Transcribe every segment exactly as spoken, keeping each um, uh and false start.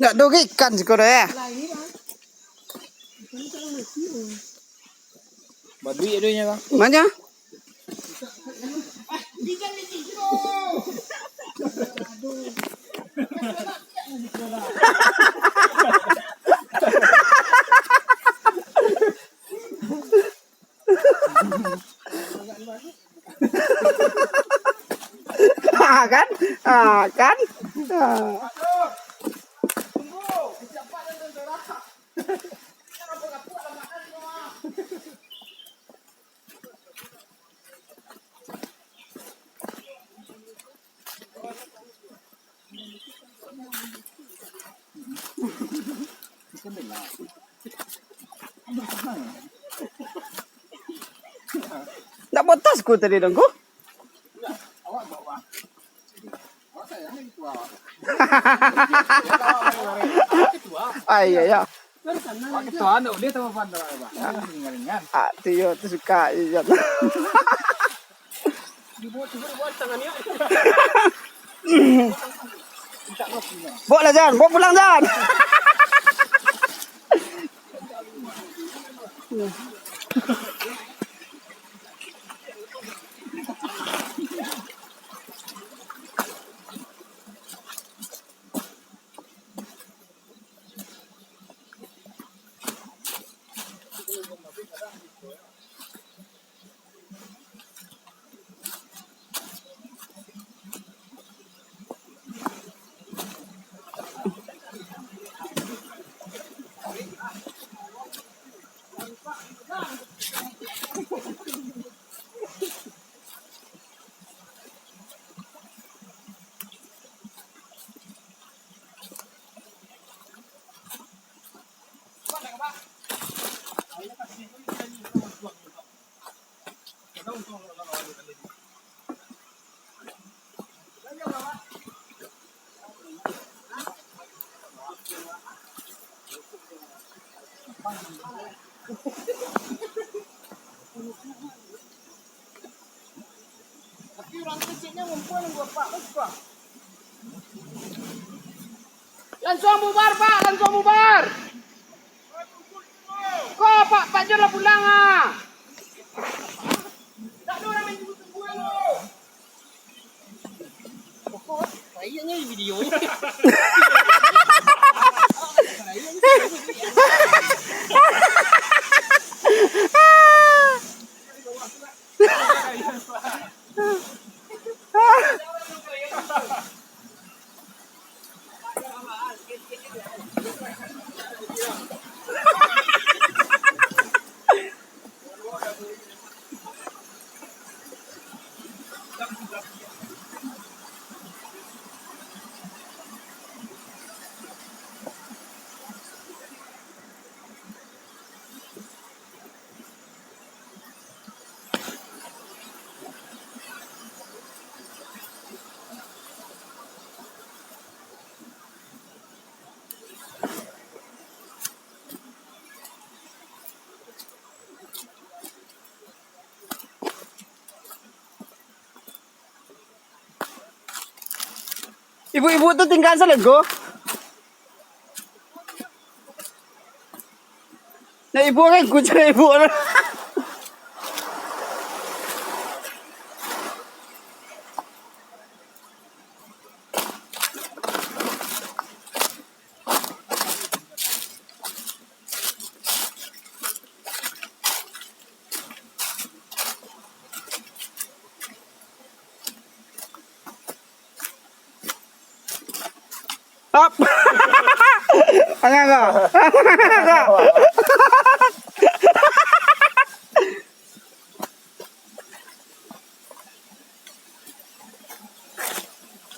Ndak doh ikan siko doh, ya. Baduik ado nyo, Bang. Mano? Ah, kan? Ah, kan? Ah. Ndak botas ku tadi dong ku. Ah, iya, iya. Wah, ketua anu, dia tambah pandai, Bang. Ringan-ringan. Ah, tu yo, tu suka, iya. Dibawa, cuba dibawa tangannyo. Bawa lah, Jan. Bawa pulang, Jan. Tapi urang keceknyo ngumpul nunggu apak tu, Bang. Lansuang bubar, Pak, lansuang bubar. Ko, Pak, Pak Jun lah pulang, ah. Tak ada orang main tunggu-tunggu, lo. Pokok, kayaknya video ni. Ibu-ibu tu tinggal salego. Nah, ibu kan kucing ibu. Up. Angah kau.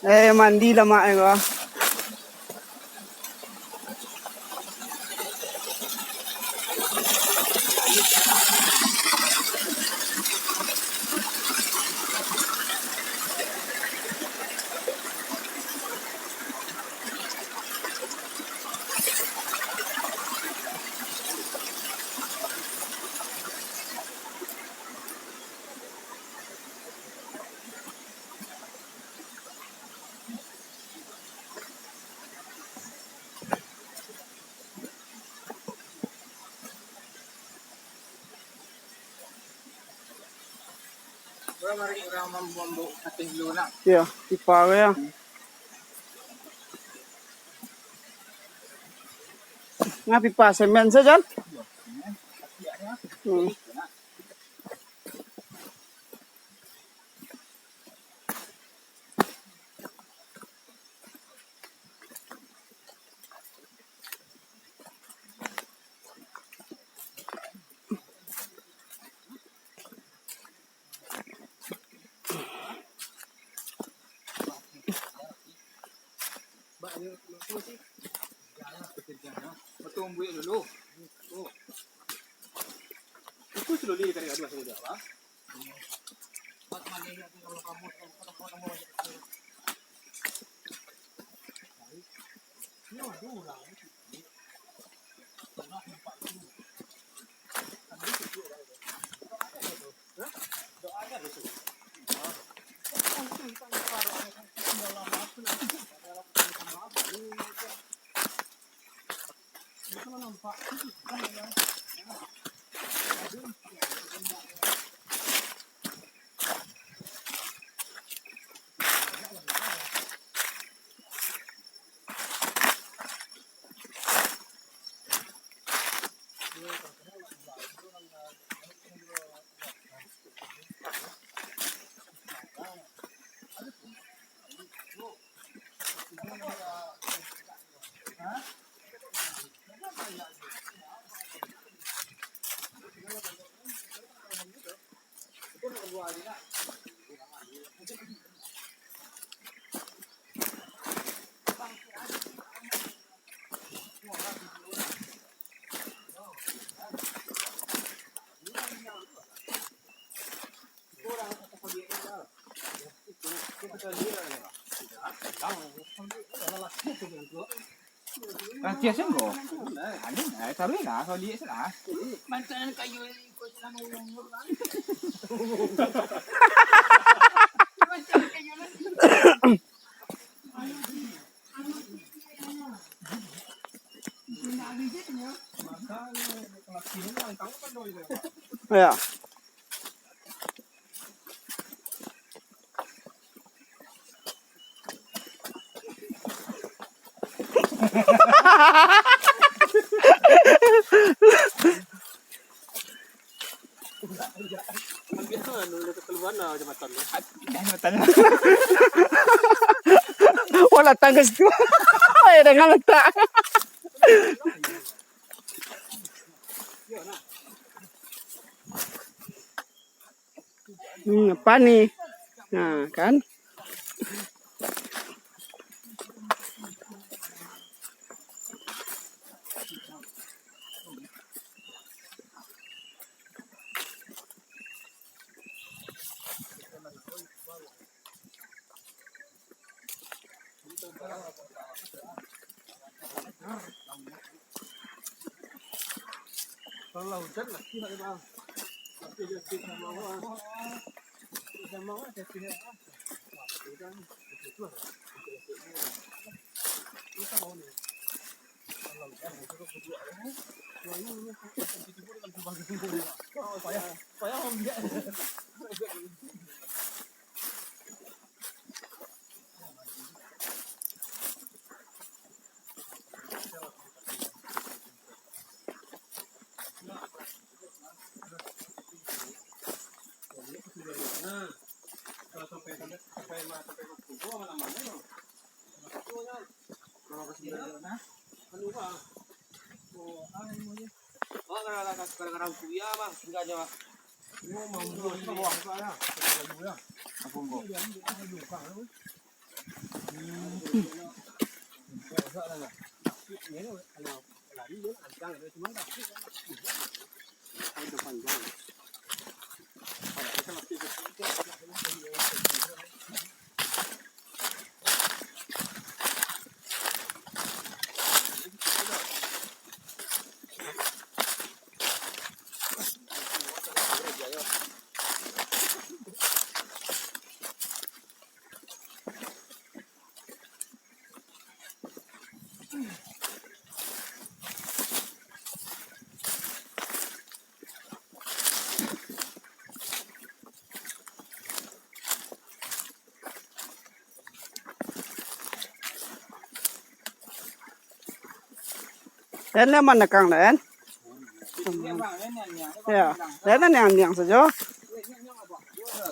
Eh, mandi lah, Mak, eh, ko. Urang mambuang ateh dulu nak. Iyo, pipa ko yo. Nah, pipa semen sajo, Jan? Hmm. Batumbuik dulu. Tu. Itu slowly tarik aduh, asal dia, apa? Rancih sungguh. Anu, eh, taruih lah, kalau liek lah. Bantuan kayu ni, ikut selama umur, Bang. Bantuan kayu ni. Ya. Ambil anu, dia keluar lah jambatan tu. Dah jambatan. Wah, datang ka situ. Eh, dengan letak. Hmm, apa ni? Nah, kan? Kalau hujan, laki nak, Bang. Tapi dia sama Allah. Sama Allah, dia punya. Hujan, begitu lah. Ini sama Allah. Den, den manekang, den. Ya, den, den niang-niang sajo.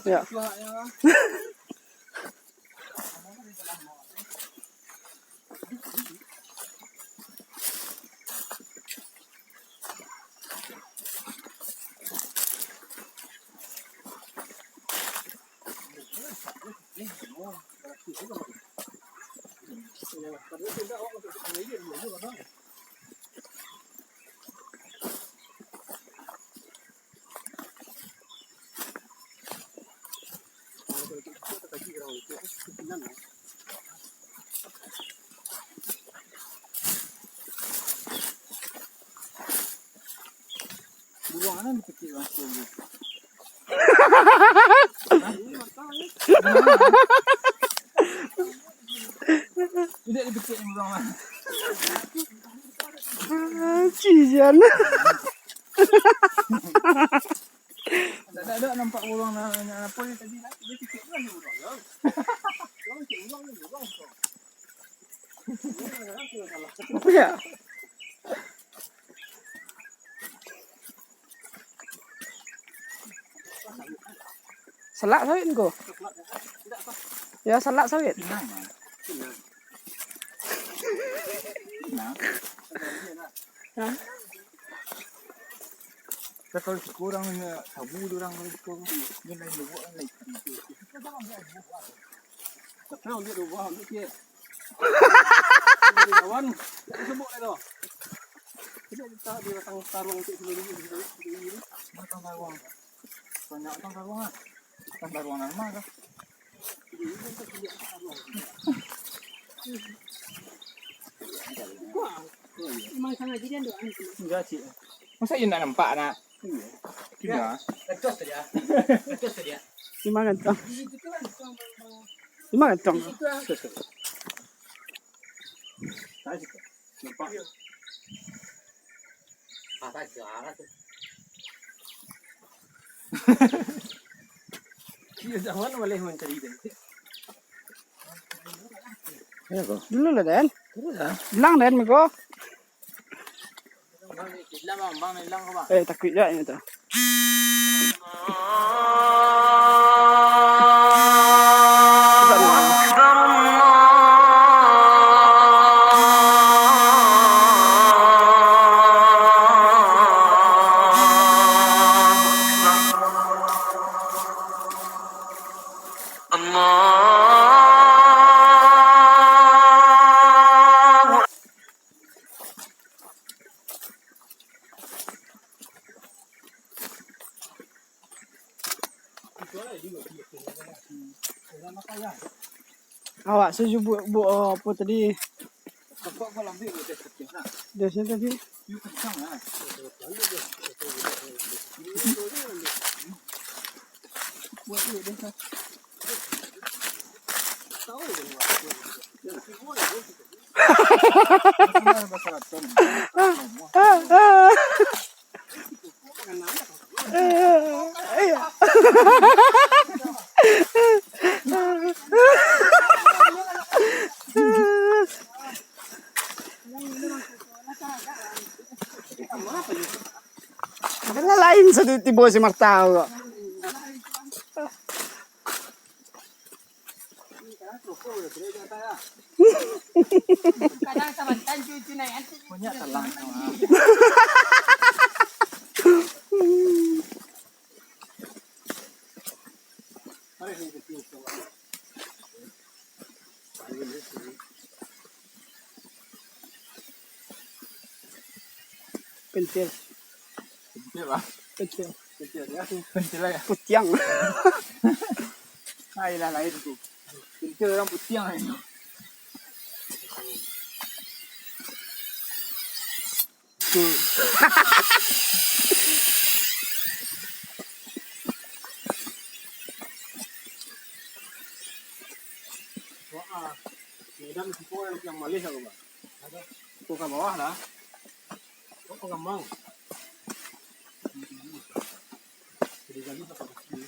Ya. Buruang anak dipikik langsung. Tidak dipikik buruang anak. Cijan. Ada, ada nampak buruang nak, nak apa dia tadi nak? Dia pikik tu aja buruang. Dia pikik buruang ni, buruang tu. Ya. Salak sawit ko. Ya, salak sawit. Nah. Hah? Kan kalau siko urang nyo sabu tu urang kalau siko. Ni lain lubuk kan lain. Tapi ambil dua buah, ambil sikit. Ambil lawan, tak disebut dah tu. Tidak ditaruh di batang taruang untuk sebelum ni. Batang taruang. Banyak batang taruang ah. Batang taruang nama tu? Memang sangaja dia doa ni. Enggak sih. Masa iya nak nampak nak? Iya. Tidak. Betul saja. Betul saja. Memang ganteng. Memang ganteng. Betul, betul. Tahu sih. Nampak? Ah, tak jarang tu. Iya, zaman boleh mencari dia. Iya, kok. Dulu lah, Den. Dulu lah. Bilang, Den, miko. Bang, ni hilang, Bang. Bang, hilang kau, Bang. Eh, takut juga ini tu. Awak sajo buek, buek apo tadi? Desnyo tadi. Ado lain satu tibo si Marta ko. Banyak talang. Pentil. Pentil lah. Pentil. Pentil ya. Pentil lah ya. Putiang. Ayolah, lain tu. Pentil orang putiang ayo. Hmm. Wah, ah. Medan siko yang, yang malih aku, Bang. Kau ka bawah lah. Kau pangambang. Jadi gali sampai ke sini.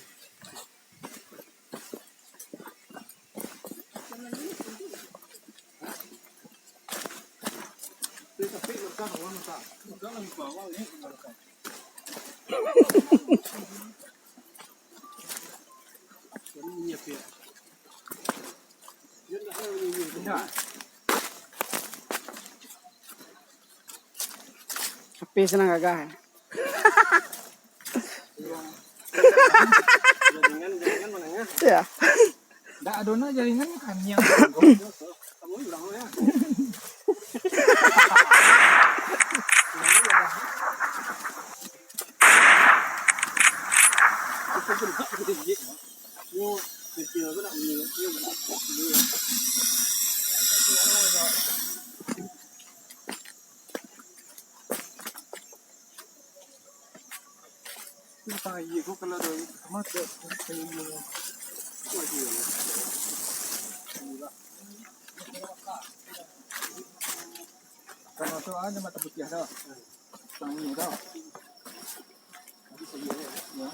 Tapi senang gagah. Jaringan, jaringan manangah. Ya. Ndak ado nak jaringan kaniang. Kamu ulang ya. Itu pun tak boleh. Yo, kecil tu nak bunyi. Yo, bunyi. Entah, iyo, kok kalau ada mata, kayu ni. Kalau tu ada mata putih dah. Tangan ni dah. Ya.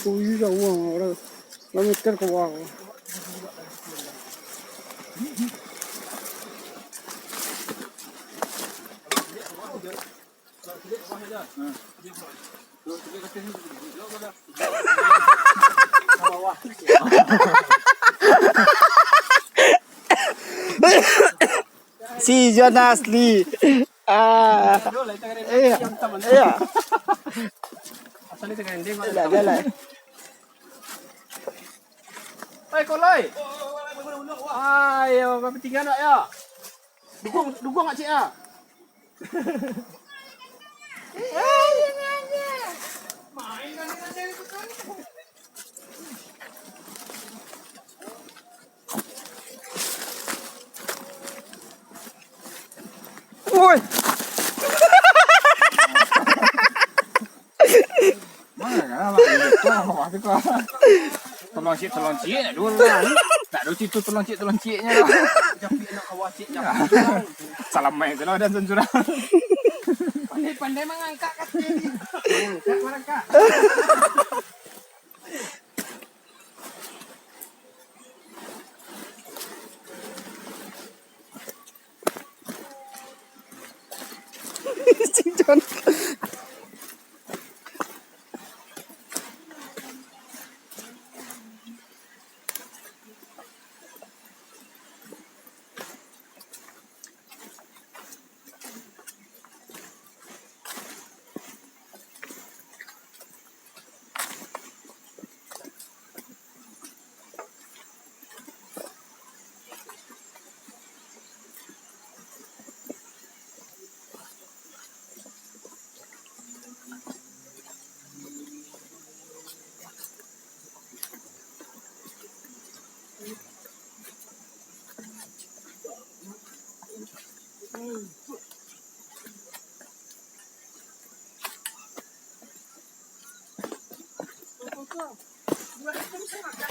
Kuyu jauah, orang, orang meter ke bawah. Si John asli. Ah. Iya. Iya. Asal itu kan dia. Iya, dia lah. Oi, Koloi. Ayo, berapa tinggal nak ya? Dukung, dukung Acik ah. Woi. Mana kan, Abang? Itu apa waktu kau? Tolong cik, tolong cik, nak dulu lah. Tak ada situ tolong cik, tolong ciknya lah. Japik nak kawah cik, japik. Salam main tu lah dan sencurang. Pandai-pandai mangangkak kaki ni. Mangangkak, mangangkak.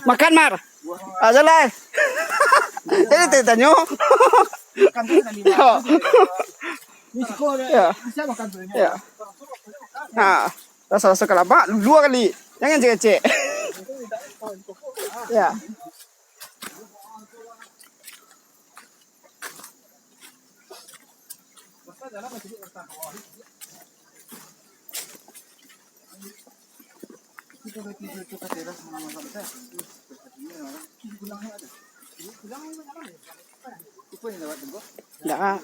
Makan, Mar. Aja lah. Jadi tanyo. Yo. Yo. Nah, rasa-rasa kalabak, lua kali. Jangan cek-cek. Yo. Ndak.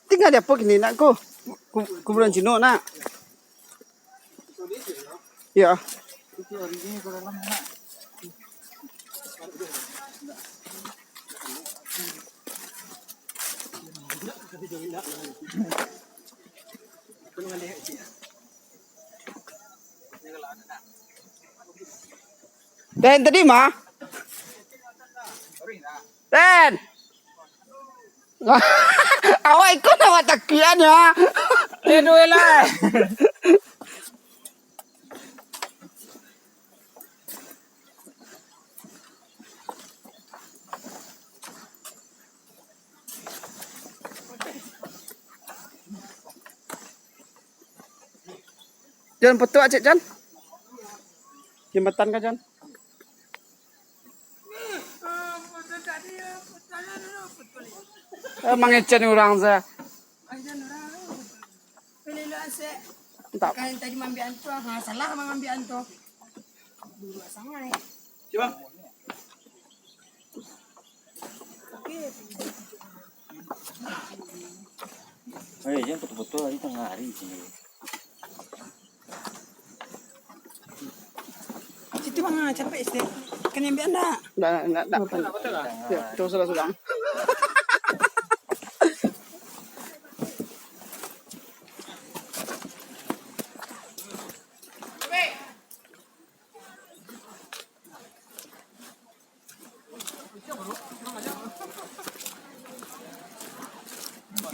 Tingga di apo kini, nak, ko? Ku-, kuburan Cino, nak. Iyo. Den, tadi mah. Den. Awak ikut awak takian ya. Eh, duit lah. Jan, foto cek, Jan. Jambatan ka, Jan? Eh, mangecen urang sa. Entah. Kan tadi maambiak anto, ha, salah maambiak anto. Dulu sangai. Cuba. Eh, jangan betul-betul hari tengah hari sini. Situ mah, capek sih. Kan yang ambil anda. Ndak, ndak, ndak. Betul lah, betul lah. Ya, terus lah, sudah.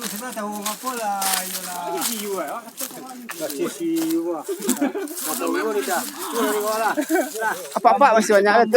Itu sudah tahu apa lah, iyalah. Kasih si Yuwa. Kasih si Yuwa. Nah, tahu memang kita. Itu dari bawah lah. Nah. Apa-apa masih banyak kan?